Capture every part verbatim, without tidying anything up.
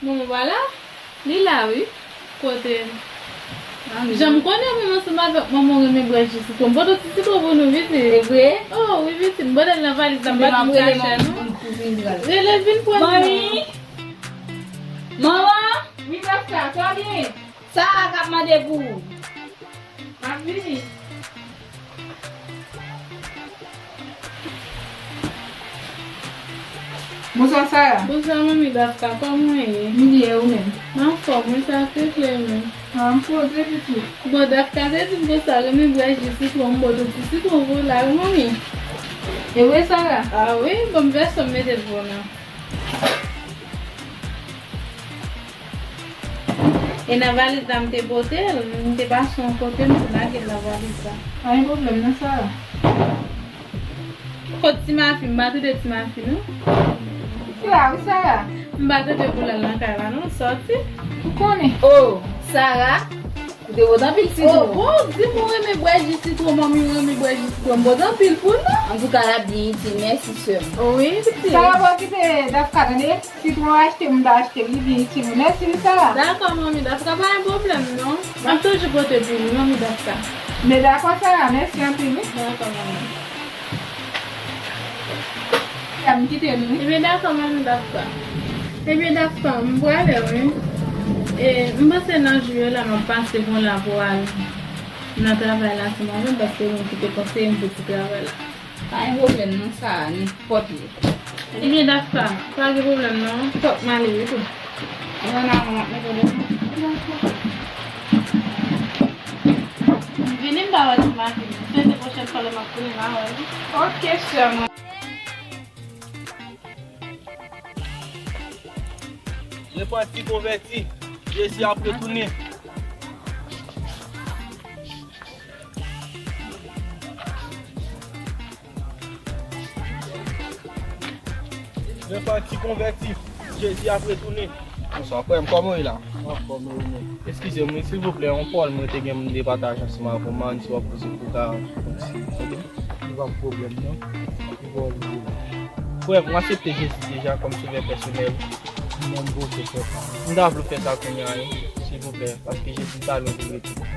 Manman pa la? Li la, wi. Kote? Jan m konnen mwen ansanm avèk manman w renmen bwè ji sitwon. M pote yon ti sitwon pou nou, pitit. Se vre? Oh, wi, pitit. M pote l nan valiz la, m pa t vin chache, non. Rele l vin pran l, non. Manmi! Manman! Wi, Kafka, sa byen? Sara k ap mande pou ou. M ap vini. Bonswa, Sara. Bonswa, manmi Dafka, kòman w ye? M byen, ou menm? M anfòm, wi, sa trè klè menm. Ah, m poze, pitit. Bon, Dafka te di m konsa, renmen bwè ji sitwon, m pote ti sitwon pou w la, wi, manmi. E vre, Sara? Ah wi, bon, m fè sa, m mete l pou w nan. E nan valiz la m te pote l, m te pase yon kote, m te lage l nan valiz la. Pa gen pwoblèm non, Sara. Kot Timafi? M pa tande Timafi non. Li la wi, Sara. M pa tande pou l al nan kay la non, sòti. Ou konnen. Oh, Sara, ou te pote anpil sitwon. Oh, bon, di m ou renmen bwè ji sitwon, manmi ou renmen bwè ji sitwon. M pote anpil pou l non. Antouka, l ap byen itil, mèsi sè m. Wi, pitit. Sara, pa okipe Dafka, tande? Sitwon achte, m ta achte l, li byen itil. Mèsi wi, Sara. Dakò, manmi Dafka, pa gen pwoblèm non. M ap toujou pote pou ou, manmi Dafka. Men dakò, Sara, mèsi anpil wi. Dakò, manmi. Ya, m kite nou wi. Ebyen, dakò, manmi Dafka. Ebyen, Dafka, m prale wi. E, m panse nan jou yo la, m ap pase pou la pou al nan travay la, si m avè m, paske se ou menm ki te konseye m pou ti travay la. Pa gen pwoblèm non, Sara, nenpòt lè. Ebyen, Dafka, pa gen pwoblèm non. Fòk m ale wi tou. Ann avan, m ap mete w devan. Vini, m pa wè Timafi. Semèn pwochèn fò lè m ap tounen, m a wè l. Oke, sè mwen. Repanti, konvèti, Jezi ap retounen. Repanti, konvèti, Jezi ap retounen. Bonswa, frè m, kòman w ye la? Anfòm, e ou menm? Eskize m, wi, silvouplè, yon pawòl mwen te gen m te pataje ansanm avè w, m pa konn si w ap poze pou w ka kontinye, oke? Li pa pwoblèm, non. Li pa oblije la. Frè m, ou aksepte Jezi deja kòm sovè pèsonèl ou? Non, m poko fè sa. M ta vle w fè sa kounye a, wi, silvouplè, paske Jezi pa lwen pou l retounen.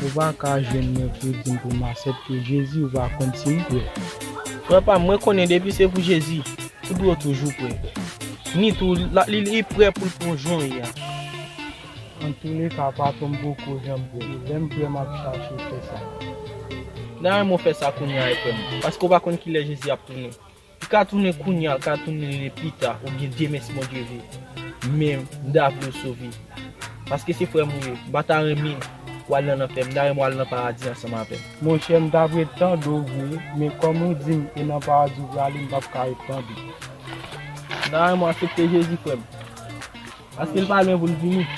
Ou pa ka jwenn mwen pou di m pou m aksepte Jezi, ou pa konn si m prè. Frè pa m, mwen konnen depi se pou Jezi, ou dwe toujou prè. Ni tou, la, li, li prè pou l pran jan w ye a. Antouleka, patwon m poko janm prè. Lè m prè, m ap chache fè sa. M ta renmen w fè sa kounye a, frè m, paske w pa konn kilè Jezi ap tounen. Li ka tounen kounye a, li ka tounen pita, oubyen demen si Bondye vle. Men, m ta vle w sove. Paske se frè m ou ye, m pa ta renmen w al nan lanfè, m ta renmen w al nan paradi ansanm avè m. Monchè, m t ap ret tande w vre, men kòm ou di m e nan paradi w prale, m p ap ka ret tande. M ta renmen w aksepte Jezi, frè m. Paske l pa lwen pou l vini.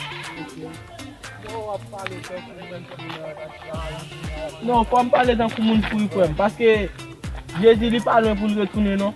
Non, fò m pale tankou moun fou wi, frè m, paske Jezi li pa lwen pou l retounen, non.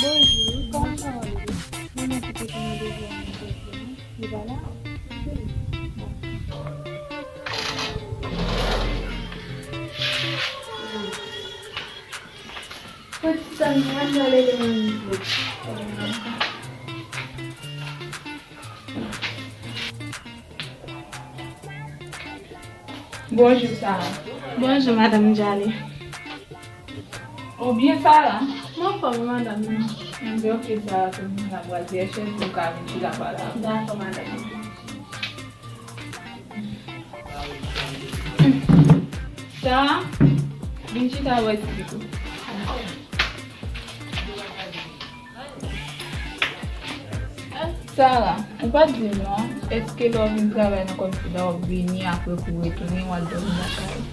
Bonjou, kòman sa va, bebe? Mwen mèsi pou mwen deja, mwen deja. Li pa la? Pran ti tan, mwen prale devan mikwo. Bonjou, Sara. Bonjou, madanm Djali. Ou byen, Sara? M anfòm, madanm. Enben, oke, Sara, kounye a pral dèyè chèz pou w ka vin chita pale avè m. Dakò, madanm. Sara, vin chita bò isit pito. Sara, ou pa t di m non, èske lè w vin travay nan kòmsi la w ap vini apre pou w retounen, w al dòmi lakay ou?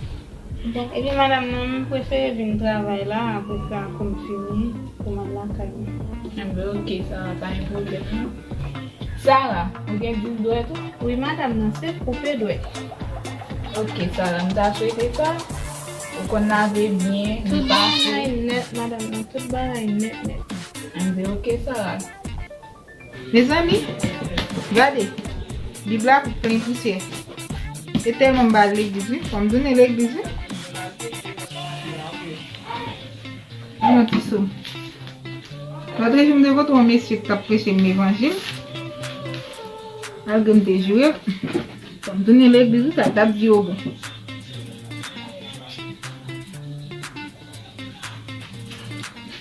Bon, ebyen madanm nan, m prefere vin travay la, apre sa pou m fini, pou m al lakay mwen. Enben, oke, Sara, pa gen pwoblèm non. Sara, ou gen dous dwèt ou? Wi, madanm nan, se koupe dwèt. Oke, Sara, m ta swete sa. Ou konn lave byen, li pase. Tout bagay nèt, madanm nan, tout bagay nèt, nèt. Enben, oke, Sara. Mezanmi, gade, Bib la plen pousyè. E tèlman m pa al legliz wi, fò m tounen legliz wi. Yon ti so. Lòt jou m te kontre yon mesye k t ap preche m levanjil. Malgre m te joure, fò m tounen legliz wi, sa t ap di yo bon.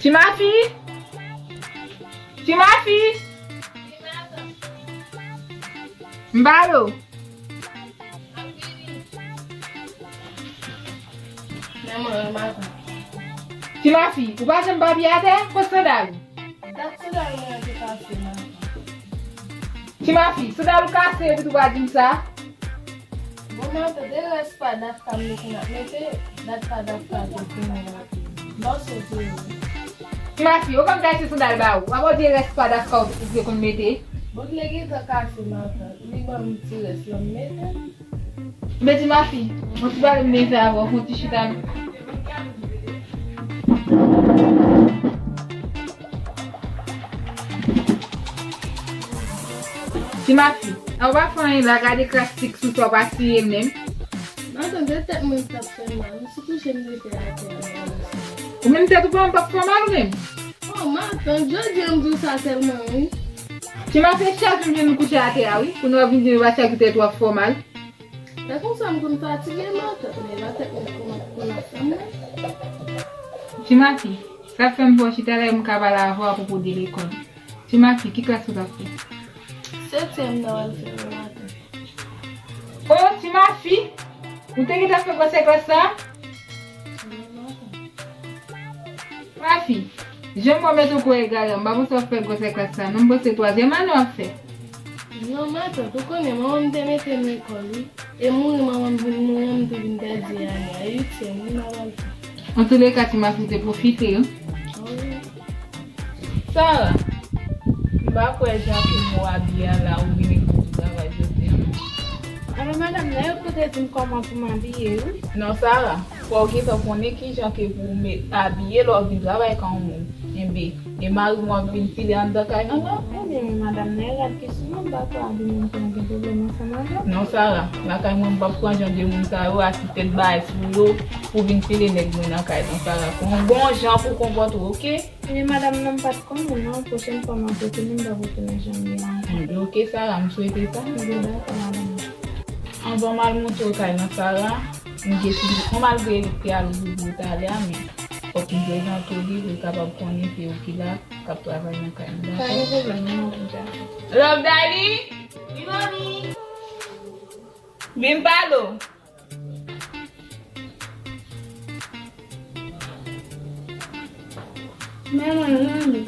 Ti Mafi! Ti Mafi! M ba yo. Men mwen, mwen maten. Ti Mafi, ou pa janm papye atè? Kot sandal ou? Dat sandal mwen an te kase, maten. Ti Mafi, sandal ou kase epi tou pa di m sa? Bon, maten, de rès pa dat ka m mete n ap mete, dat pa dat ka te fini la. Mòso te ye. Ti Mafi, ou konn kase sandal ba ou? Avan de rès pa dat ka ou te konn mete? Bon, li gentan kase, maten. Li ban m ti rès lan m mete. Men Ti Mafi, yon ti pale m vle fè avè w, fè yon ti chita. Ti Mafi, a ou pa fè anyen la, gade kras sik sou sa, ou pa siye l menm. Maten, se tèt mwen k t ap fè m mal, m sou kouche m rete atè a. Ou menm tèt ou pa p ap fè w mal ou menm? Oh, maten, jodi a m di w sa sèlman wi. Ti Mafi, chak jou m jwenn ou kouche atè a wi, kounye a w ap vin di m e pa chak jou tèt ou ap fè w mal. Se konsa m konn fatige maten, men la tèt mwen konn ap, konn ap fè m mal. Ti Mafi, sa fè m fè w chita la e m ka pale avè w apwopo de lekòl. Ti Mafi, ki klas ou t ap fè? Setyèm nan w al fè yon maten. O, Ti Mafi, ou te gentan fè gwosè klas sa? Wi, maten. Mafi, jan m wè w mete w kou egare, m pa panse w ap fè gwosè klas sa non, m panse twazyèm ane w ap fè. Non, matant, ou konnen manman m te mete m lekòl, wi. E mouri manman m vin mouri an, m te vin pèdi ane a, e uityèm, wi, m ap al fè. Antouleka, Ti Mafi, ou te pwofite, wi. Wi. Sara, m pa kwè jan ke m wè w abiye a la, ou vini pou travay jodi a, non. Alò, madanm nan, yo kote di m kòman pou m abiye, wi. Non, Sara, fò w gentan konnen kijan ke pou w met, abiye lè w vin travay kòm yon moun. Enben, e mari mwen ap vin file anndan kay nou la? Ebyen, men madanm nan, e rad ki sou mwen, m pa kwè abiman pou gen pwoblèm ansanm avè l. Non, Sara, lakay mwen, m p ap pran jan de moun sa yo, a ti tèt bay sou yo, pou vin file nèg mwen nan kay, non, Sara. Fò w gon jan pou w konpòte w, oke? Ebyen, madanm nan, m pa t konnen, non, pwochèn fwa m ap retounen, m p ap retounen jan m ye a ankò. Enben, oke, Sara, m swete sa. Ebyen, dakò, madanm nan. Anvan m al montre w kay lan, Sara, m gen ti, bon, malgre li te al ouvri bouwo talè a, men fòk m prezante w li pou l kapab konnen se ou ki la, k ap travay nan kay m, dakò? Pa gen pwoblèm, non, m ap vin chèche. Love Daddy! Wi, manmi! Vin pale w. Men mwen, manmi.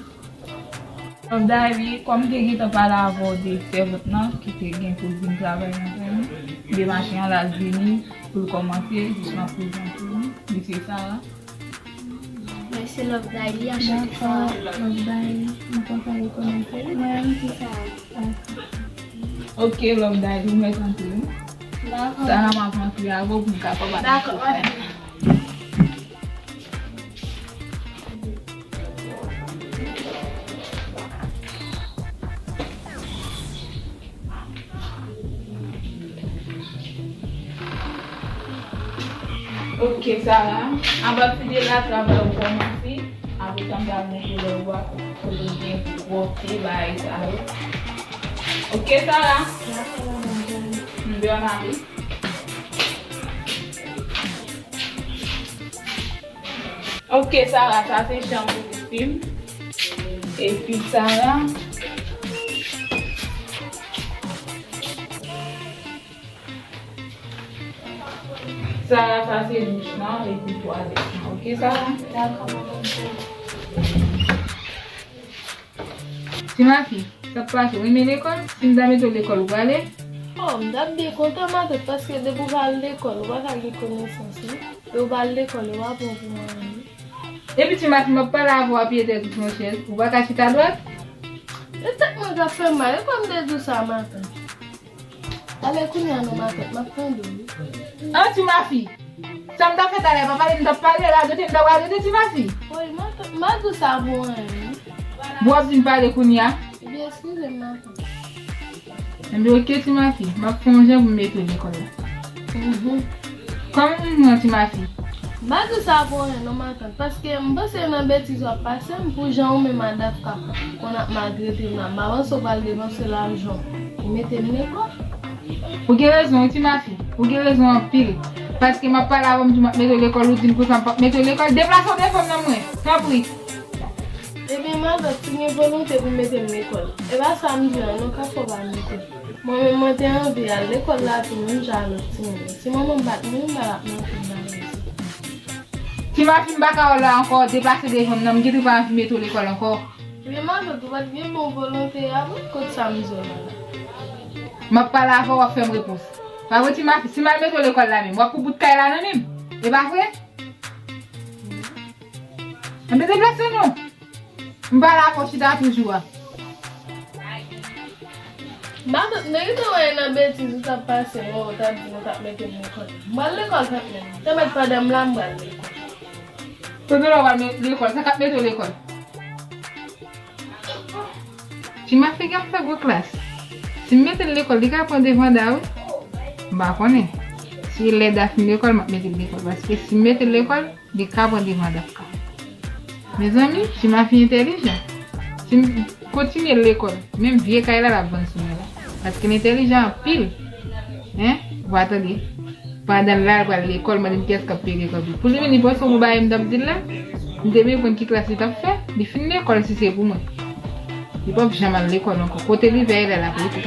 Love Daddy, kòm m te gentan pale avè w de sèvant lan ki te gen pou l vin travay nan kay nou, de mache an la vini pou l kòmanse, jis m ap prezante w li, li se Sara. Mwen se Love Daddy, anchante Sara. Dakò, Love Daddy, m kontan rekonèt ou. Mwen menm se Sara. Dakò. Oke, Love Daddy, ou mèt antre wi. Dakò. Sara, m ap antre avè w pou m kapab. Dakò, m ap vini. Oke, Sara. Apati de la, travay ou kòmanse. Apre sa, m pral montre w lè ou a kote w gen pou pwòpte, bagay sa yo. Oke, Sara? Dakò, madanm. M byen ale. Oke, Sara, sa se chanm pou fi m. Epi, Sara, Sara, sa se douch lan, epi twalèt lan. Oke, Sara? Dakò, madanm. Ti Mafi, Sa k pase, ou renmen lekòl? Si m ta mete w lekòl, ou prale? Oh, m t ap byen kontan, matant, paske depi w pa al lekòl, ou pa ka gen konesans, non. Lè w pa al lekòl, yo pa pran w pou anyen. Epi ti mafi, m ap pale avè w, w ap peye tèt ou sou yon chèz, ou pa ka chita dwat? E tèt mwen k ap fè m mal, e kòm m te di w sa matant. Ale kounye a non matant, m ap tande w wi. An ti mafi, sa m t ap fè talè pa pale m t ap pale, radote m t ap radote ti mafi. Woy matant, m pa di w sa pou anyen non. Bon w ap di m pale kounye a. Ebyen eskize m matant. Ebyen oke ti mafi, m ap fè yon jan pou m mete w lekòl la. Kòman w nan ti mafi? M pa di w sa pou anyen non matant, paske m panse nan betiz w ap pase m pou jan ou menm a Dafka konn ap maltrete m la, m pa panse w pral depanse lajan w pou mete m lekòl. Ou gen rezon wi ti mafi, ou gen rezon anpil. Paske m ap pale avè w m di w m ap mete w lekòl, ou di m konsa m p ap mete w lekòl. Deplase w devan m nan mwen, tanpri. Ebyen matant, si gen volonte pou mete m lekòl, e pa sa m di an non, k ap fè w pa mete m. Mwen menm mwen te anvi al lekòl la tou menm jan a lòt timoun yo. Si manman m pa t mouri m pa t ap nan fim bagay sa. Ti mafi m pa ka wè w la ankò, deplase devan m nan, m gentan pa anvi mete w lekòl ankò. Men matant, ou pa t gen bon volonte a vre, kot sa m di w la la. M ap pale avè w, w ap fè m repons. Pa vre ti mafi, si m al mete w lekòl la menm, w ap pou bout kay la nan men m. E pa vre? Anben deplase non. M pale avè w chita toujou a. Matant, m te gentan wè nan betiz ou t ap pase mwen, ou t ap di m ou t ap mete m lekòl. M pral lekòl tank menm. Te mèt pandan m la, m pral lekòl. Pandan la w pral lekòl, sa k ap mete w lekòl? Ti mafi gen ap fè gwo klas. Si m mete l lekòl, li ka pran de vanda wi. M pa konnen. Si lè Dafni lekòl, m ap mete l lekòl. Paske si m mete l lekòl, li ka pran devan Dafka. Mezanmi, ti mafi entèlijan. Si m kontinye l lekòl, menm vye kay la l ap vann sou mwen la. Paske l entèlijan anpil. Hein? W a tande. Pandan l la, l pral lekòl, mande m kiyès k ap peye lekòl pou li. Pou li menm, li panse w pou bagay m t ap di l la. M te byen konn ki klas li t ap fè. Li fin lekòl si se pou mwen. Li p ap janm al lekòl ankò. Kote li veye la, l ap rete.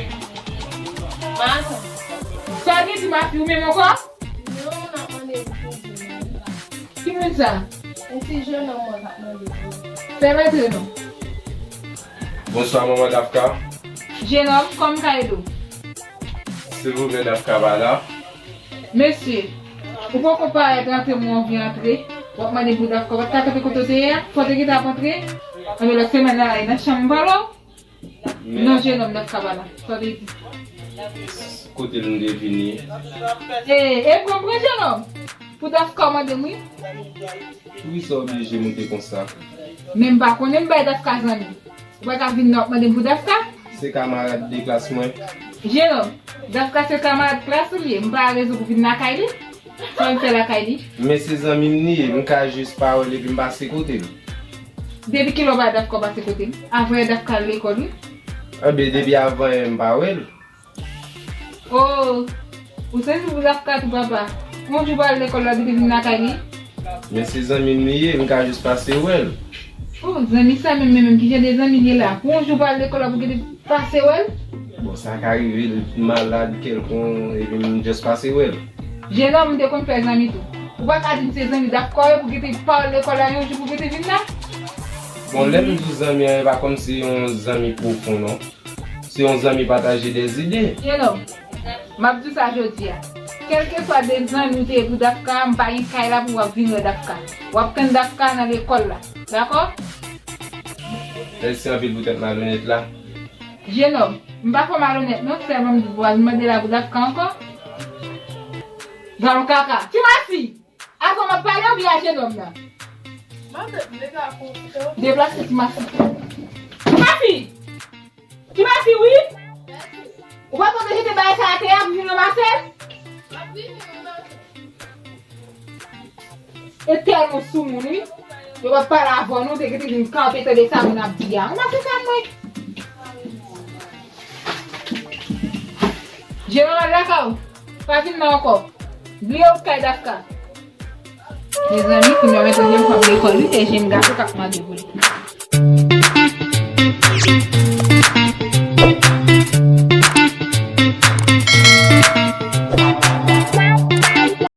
Sa gen ti mafi ou menm ankò? Ki moun sa? Yon ti jennonm mwen k ap mande pou ou. Fè m antre non. Bonswa manman Dafka. Jennonm, kòman m ka ede w? Silvouplè Dafka pa la. Mesye, ou poko parèt antre mwen anvi antre. W ap mande pou Dafka, w pa t ka kanpe kote w te ye a? Fò w te gentan ap antre. Anben lòt semèn nan la, e nan chanm m pale w. Non jennonm, Dafka pa la. Sa w te di? Kote l m te vini? E, e pran, pran jennonm. Pou Dafka w mande m wi. Poukisa w oblije moute konsa? Men m pa konnen m bay Dafka zanmi. Ou pa ka vin nan w ap mande m pou Dafka? Se kamarad de klas mwen. Jennonm, Dafka se kamarad klas ou li ye. M pa gen rezon pou vin lakay li. Sa w vin fè lakay li? Men se zanmi m li ye, m ka jis pa wè l epi m pase kote l. Depi kilè w pa wè Dafka w pase kote l? Avan yè Dafka al lekòl wi. Anben depi avan yè m pa wè l. Oh! Ou santi pou Dafka tou papa. Yon jou w pral lekòl w ap vin lakay li? Men se zanmi m li ye, m ka jis pase wè l. Oh, zanmi sa menm, menm, menm, kijan de zanmi l ye la? Pou yon jou w pral lekòl w ap vin pase wè l? Bon, sa ka rive l malad kèlkonk epi m just pase wè l. Jennonm, m te konn fè zanmi tou. Ou pa ka di m se zanmi Dafka w ye pou w kite pa w lekòl la yon jou pou w kite vin la? Bon, lè m di w zanmi an, e pa kòmsi yon zanmi pwofon non. Se yon zanmi pataje dèzide. Jennonm, m ap di w sa jodi a. Kèlkeswa de zanmi w te ye pou Dafka, m pa gen kay la pou w ap vin wè Dafka. W ap tann Dafka nan lekòl la. Dakò? Mèsi anpil pou tèt malonèt la. Jennonm, m pa fè w malonèt non, sèlman m di w pa vin mande la pou Dafka ankò. Galon kaka. Ti mafi! Avan m ap pale w byen a jennonm nan. Deplase ti mafi. Ti mafi! Ti mafi wi! Ou pa t oblije te bay sa atè a pou vin ranmase l? E tèlman soumoun wi. Yo pa pale avè w non, te gentan vin kanpe tande sa moun ap di a. Ou pa se sa mwen. Jennonm al lakay ou. Pa vin la ankò. Bliye w kay Dafka. Mezanmi, kounye a mwen tande m p ap lekòl wi, e jenn gason k ap mande pou li.